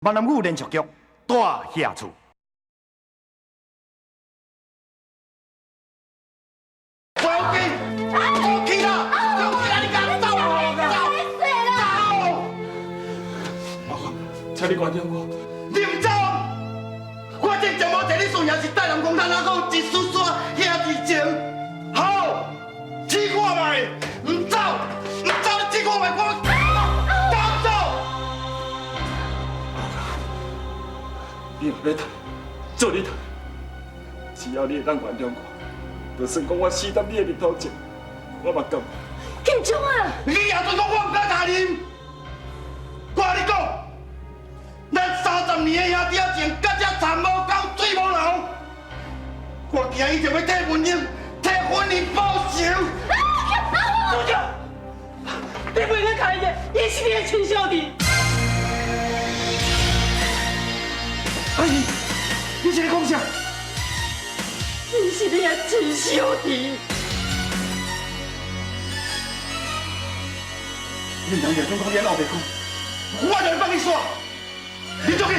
闽南语连续剧《大侠厝》。不要紧，我去啦，我去啦，你敢走？走！阿华，请你原谅我。林总，我之前无提你孙也是带人讲，咱阿讲一丝丝兄弟情。好，试看觅，毋走，毋走，你试看觅，我走走。你若欲趁，做你趁，只要你会当原谅我，就算讲我死踮你的日头前，我嘛甘。建昌啊！你也准讲我毋敢杀恁，我共你讲，咱30年的兄弟仔情，到这田无沟，水无流，我今日就欲替文英，替芬妮报仇。主角，你袂去开的，伊是你的亲小弟。阿姨，你是咧讲啥？伊是你的亲小弟。你人掠讲讲你后白讲，我就放你煞。你出去，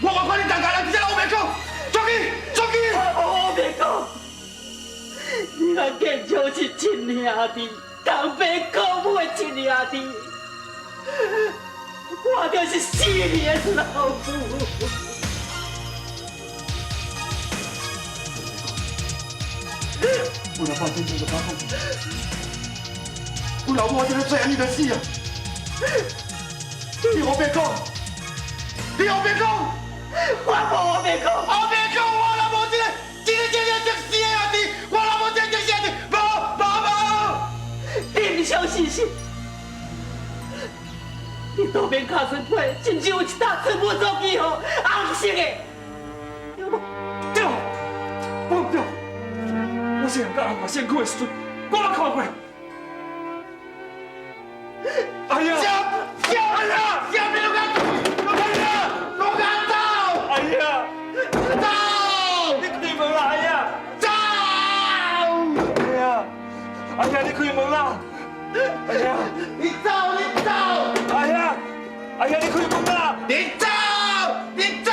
我我看你当家人直接乌白讲，出去，出去。我乌白讲，你佮建昌是亲兄弟，同父异母的亲兄弟，我就是死你的老母。阮老爸真正就敢讲，阮老母这个做安尼就死啊！你乌白讲，你乌白讲，我无乌白讲，乌白讲，我若无这个，这个这个这死的兄弟，我若无这个这死兄弟，无无无！你毋相信是？你路边跤船皮，真正有一搭春母做记号，红色的，对无？对，我毋对。我细汉佮阿爸身躯的时阵，我捌看过。哎呀！小小呀！小你拢敢，拢敢拢敢走！哎呀！走！你开门啦！哎呀！走！哎呀！哎呀！你开门啦！哎呀！你走！你走！哎呀！哎呀！你开门啦！你走！你走！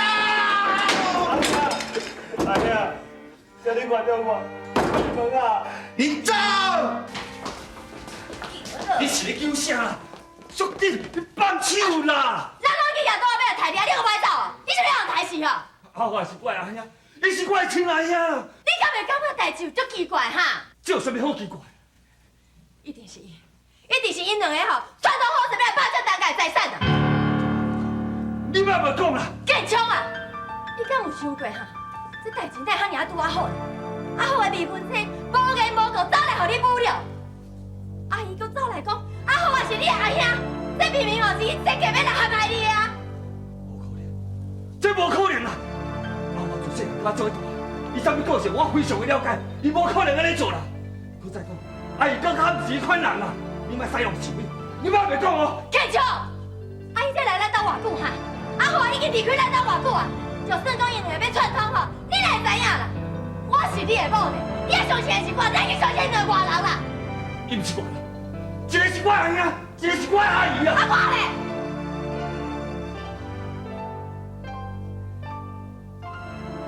哎呀！请你原谅我。开门啊！你走！你是咧叫啥啦？速点，你放手啦！咱拢去举刀仔欲刣你，你阁欲走？你是欲予人刣死哦？阿华是我的阿兄，伊是我的亲阿兄。你敢会感觉代志有足奇怪哈？这有啥物好奇怪？一定是伊，一定是𪜶两个吼，串通好势欲来霸占陈家的财产啊！你莫嘛讲啦！建昌啊，你敢有想过哈？这代志哪会遐尔仔拄仔好？阿虎的未婚妻无缘无故走来予你侮辱，阿姨阁走来讲阿虎也是你的阿兄，这明明哦是伊设计欲来陷害你啊！无可能，这无可能啦！阿华自细汉佮我做伙大，伊啥物个性我非常的了解，伊无可能按呢做啦。阁再讲，阿姨阁较毋是彼款人啦，你莫使弄是非，你莫白讲哦。建昌，阿姨这来咱兜偌久哈？阿华已经离开咱兜偌久啊？就算讲𪜶两个欲串通吼，你哪会知影啦？我是你的某呢，你爱相信的是我，你去相信两个外人啦。伊毋是外人，一个是我阿兄，一个是我阿姨啊。啊我咧，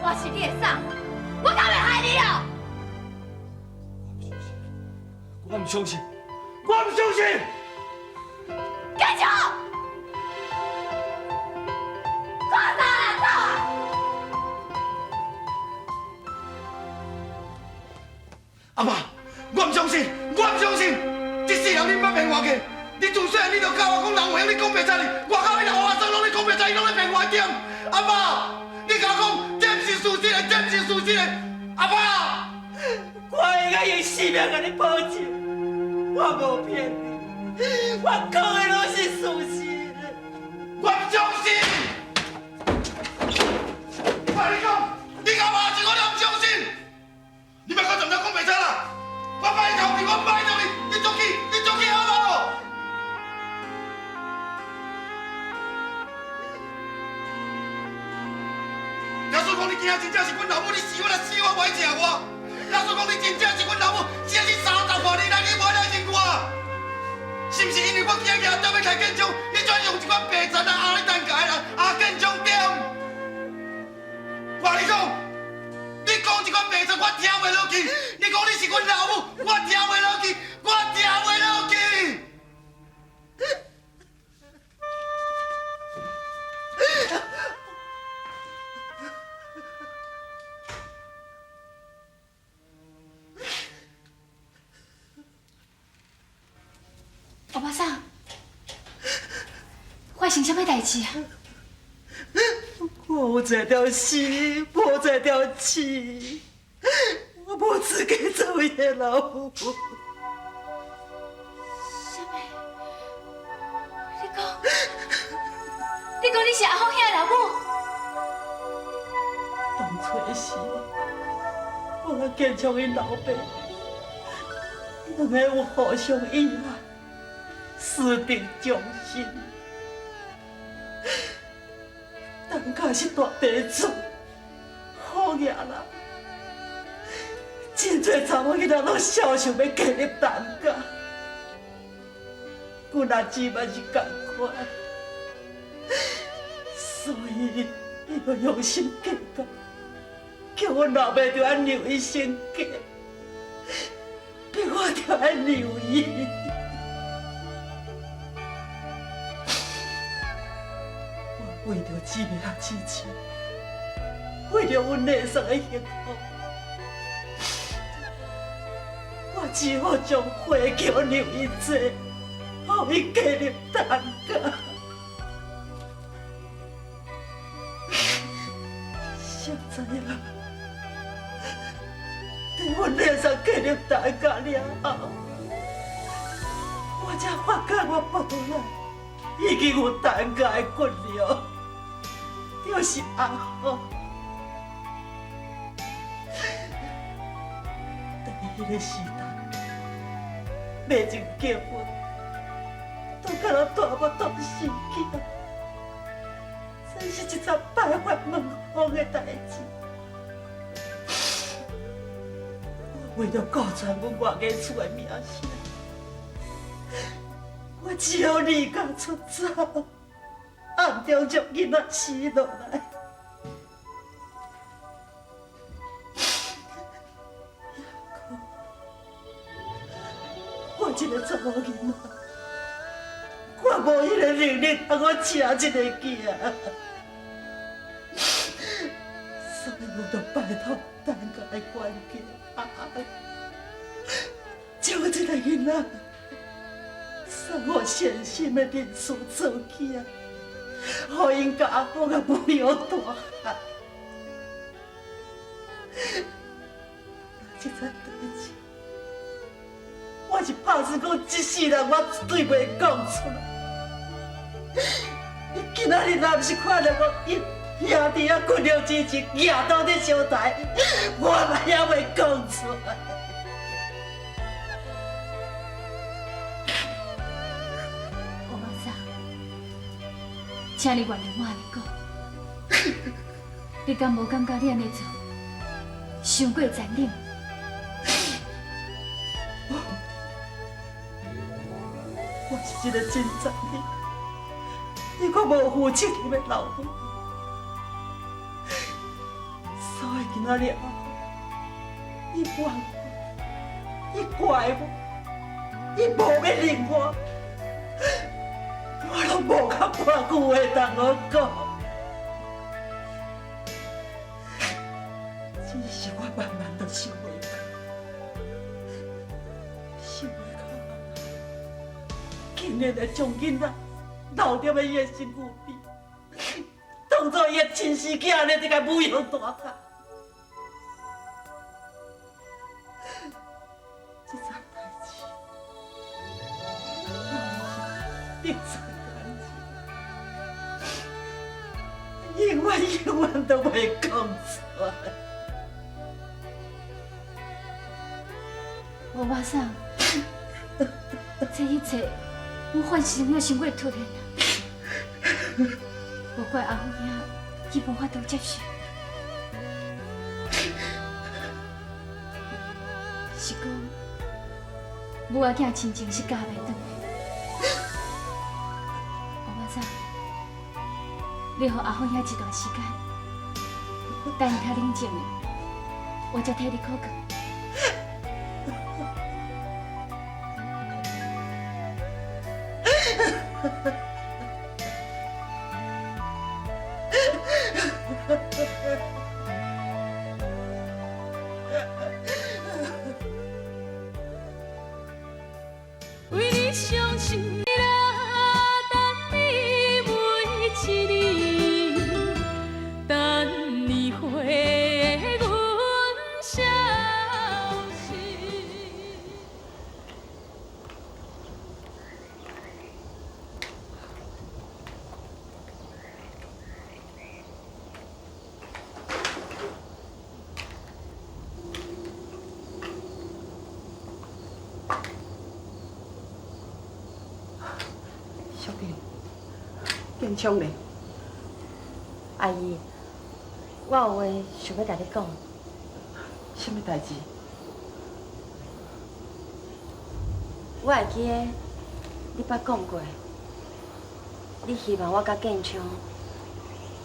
我是你的送，我敢会害你哦？我毋相信，我毋相信。建昌，看啥啦，走啊！阿爸，我毋相信，我毋相信，这世人你毋捌骗我过。你自细汉你就教我讲人话，你讲白贼哩，外口彼个乌阿嫂拢咧讲白贼，伊拢咧骗我点。阿爸，你共我讲，这毋是事实的，这毋是事实的。阿爸，我会当用性命共你保证，我无骗你，我讲的拢是事实。我毋相信。我共你讲，你共我是我都毋相信。你莫阁怎么讲白贼啦！我拜托你，我拜托你，你出去，你出去好无？假使讲你今仔真正是阮老母，你死我来死我袂食我。假使讲你真正是阮老母，死你30外年来你无来认我，是毋是因为我今仔举刀欲刣建昌，你才怎用這款白賊來壓你陳家的人，阿建昌對？我跟你講，你講這款白賊，我聽袂落去。你講你是阮老母，我聽袂落去，我聽袂落去。歐巴桑，發生啥物代誌啊？我有一條死，無一條刺，我無資格做伊的老母。啥物？你講，你講你是阿福兄的老母？當初時，我佮建昌𪜶老爸，兩个有互相依賴。私定終身，陳家是大地主，好额人，真濟查某囡仔攏肖想欲嫁入陳家，阮阿姊嘛是仝款，所以伊就用心計較，叫阮老爸著愛讓伊先嫁，逼我著愛讓伊。為著姊妹仔之情，為著阮內甥的幸福，我只好將花轎讓伊坐，予伊嫁入陳家。誰知影，佇阮內甥嫁入陳家了後，我才發覺我腹內已經有陳家的骨肉。就是阿福，在彼个时代，未曾结婚，都敢若大腹肚生囝，真是一桩败坏门风的代誌。我為著顧全阮外家厝的名聲，我只好離家出走。暗中將囡仔生落來，我這個查某囡仔，我無彼个能力通好生這個囝，所以我就拜託陳家的管家阿阿，將這个囡仔送予善心的人士做囝。予𪜶佮阿福仔撫養大漢，這桩代誌，我是拍算講，這世人我絕對袂講出來。你今仔日若毋是看著我𪜶兄弟仔骨肉之情，举刀咧相刣，我嘛犹袂講出來。請你原諒我按呢講，你敢無感覺你按呢做，傷過殘忍？我是一個真殘忍、又閣無負責任的老母，所以今仔日阿伊怨我，伊怪我，伊無欲認我。我攏無較半句話通好講，只是我慢慢都想袂到，想袂到，竟然會將囡仔留踮咧伊的身軀邊，當做伊的親生囝按呢佇共撫養大漢。這樁代誌，我是永遠永遠都袂講出來。歐巴桑，這一切攏發生了傷過突然啊！無怪阿福兄，伊無法度接受。是講母仔囝親情是咬袂斷的。歐巴桑，你予阿福遐一段时间，等伊較冷靜的，我才替你考過。為你傷心啦，等你每一年，等你回阮消息。淑萍，建昌咧？阿姨，我有話想欲共你講。啥物代誌？我會記得你捌講過，你希望我佮建昌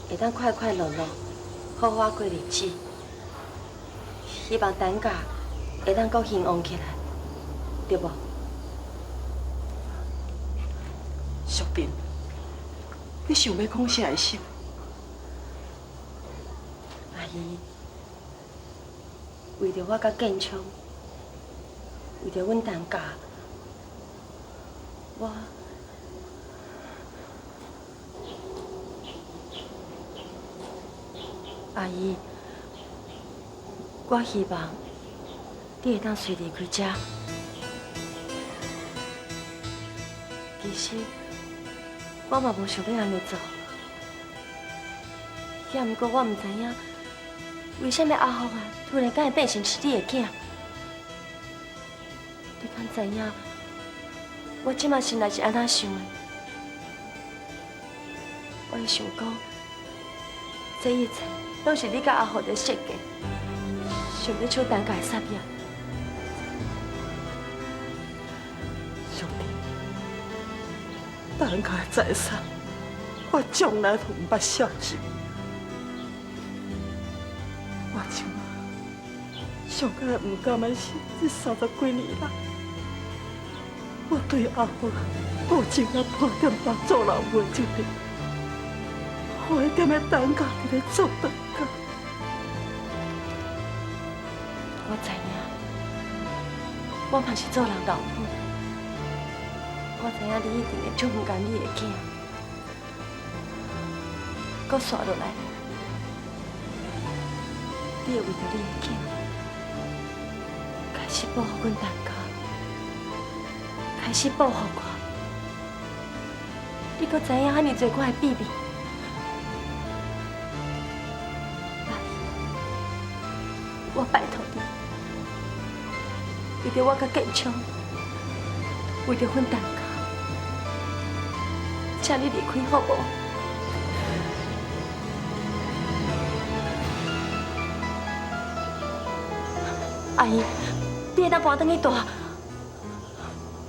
會當快快樂樂、好好過日子，希望陳家會當閣興旺起來，對無？淑萍，你想欲講啥意思？阿姨，為著我佮建昌，為著阮陳家，我阿姨，我希望你會當隨離開這。其實我嘛無想欲按呢做，也毋過我毋知影為啥物阿福啊突然間會變成是你的囝。你敢知影我這馬心內是按怎想的？我會想講，這一切攏是你佮阿福佇設計，想欲搶陳家的產業。淑萍，陳家的財產，我從來都毋捌涉及。我這馬上較毋甘的是，這30幾年來，我對阿福保證了半點幫助人袂這邊，予伊踮咧陳家佇咧做長工。我知影，我嘛是做人老母，我知影你一定會足毋甘你的囝，閣紲落來，你會為著你的囝，開始報復阮陳家，開始報復我。你閣知影遐爾濟我的秘密？阿姨，我拜託你，為著我佮建昌，為著阮陳家，請你離開好無？阿姨，你會當搬轉去住，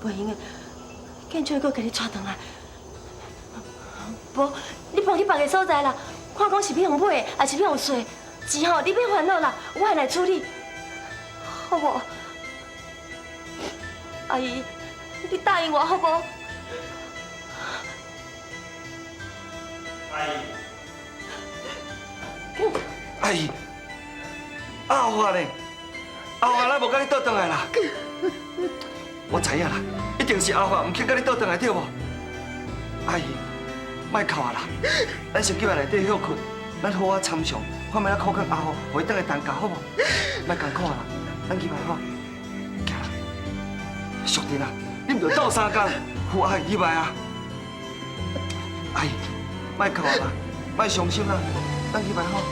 袂用的，建昌會閣共你帶轉來。無，你搬去別个所在啦，看講是欲予買，抑是欲予稅，錢吼你免煩惱啦，我會來處理，好無？阿姨，你答應我好無？阿姨，阿姨，阿華呢？阿華咱無共你倒轉來啦。我知影啦，一定是阿華毋肯共你倒轉來對無？阿姨，莫哭啊啦，咱先入來內底歇睏，咱好好參詳，看欲怎苦勸阿福，予伊轉來陳家好無？莫艱苦啊啦，咱入來吼。行啦，淑珍啊，你毋著鬥相共，扶阿姨入來啊。阿姨，莫哭啊啦，莫傷心啦，咱入來吼。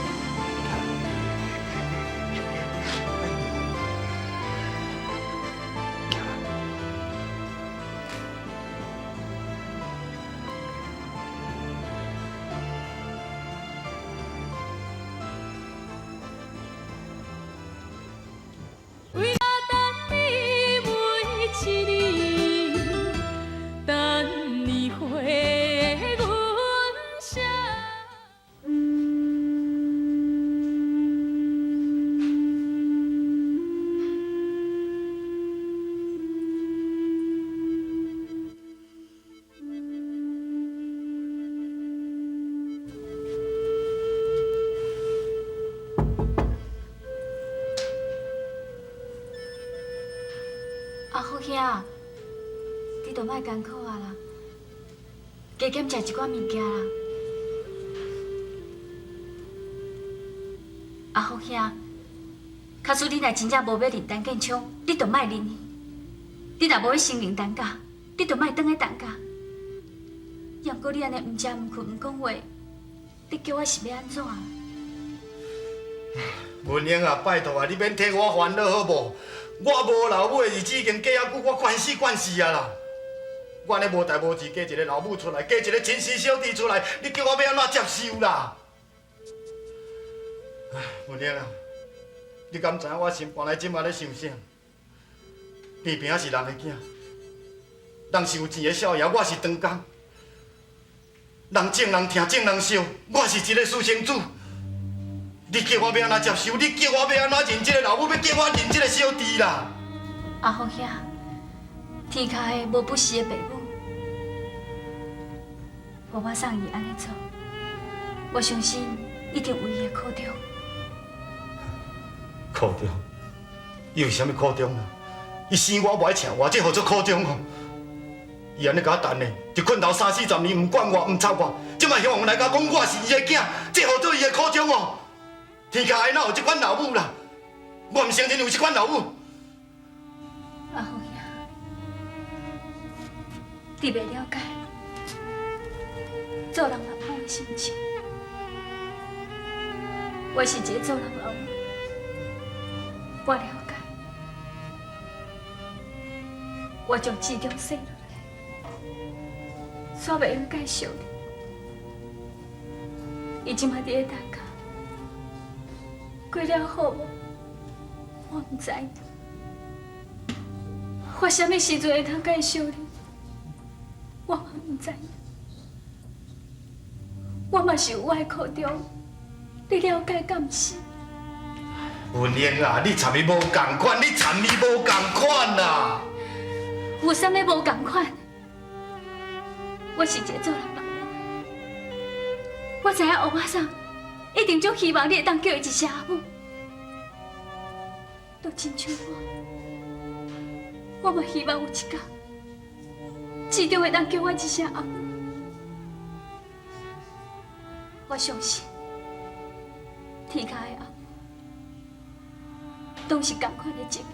為了等你每一年，等你回阮消息。阿福兄，你就莫艱苦啊啦，加減食一寡物件啦。阿福兄，假使你若真正無欲認陳建昌，你就莫認伊；你若無欲承認陳家，你就莫轉去陳家。猶過你按呢毋食毋睏毋講話，你叫我是欲按怎？文英啊，拜託啊，你免替我煩惱好無？我無老母的日子已經過遐久，我慣死慣勢啊啦！我按呢無代無誌嫁一个老母出來，嫁一个親生小弟出來，你叫我欲按怎接受啦？唉，文英啊，你敢知影我心肝內這馬咧想啥？平平是人的囝，人是有錢的少爺，我是長工。人種人疼，種人惜，我是一个私生子。你叫我欲按怎接受？你叫我欲按怎認這个老母？欲叫我認這个小弟啦？阿福兄，天跤的無不是的爸母，我媽送伊按呢做，我相信一定有伊的苦衷。苦衷？伊有啥物苦衷啊？伊生我無愛請我，這號做苦衷哦。伊按呢共我等咧，一睏頭三四十年，毋管我，毋插我，這擺向來共我講我是伊的囝，這號做伊的苦衷哦。天跤下哪有這款老母啦？我毋承認有這款老母。阿福兄，你袂了解做人老母的心情。我是一个做人老母，我了解。我將志中生落來，煞袂用介紹你。伊這擺佇咧陳家，過了好無？我毋知。我啥物時陣會當介紹你？我嘛毋知。我嘛是有我的苦衷，你了解敢毋是？文英啊，你參伊無仝款，你參伊無仝款啊！有啥物無仝款？我是一个做人老母，我知影烏仔送一定足希望你會當叫伊一聲阿母，都親像我，我嘛希望有一天，志中會當叫我一聲阿母。我相信天跤的阿母，攏是仝款的情形。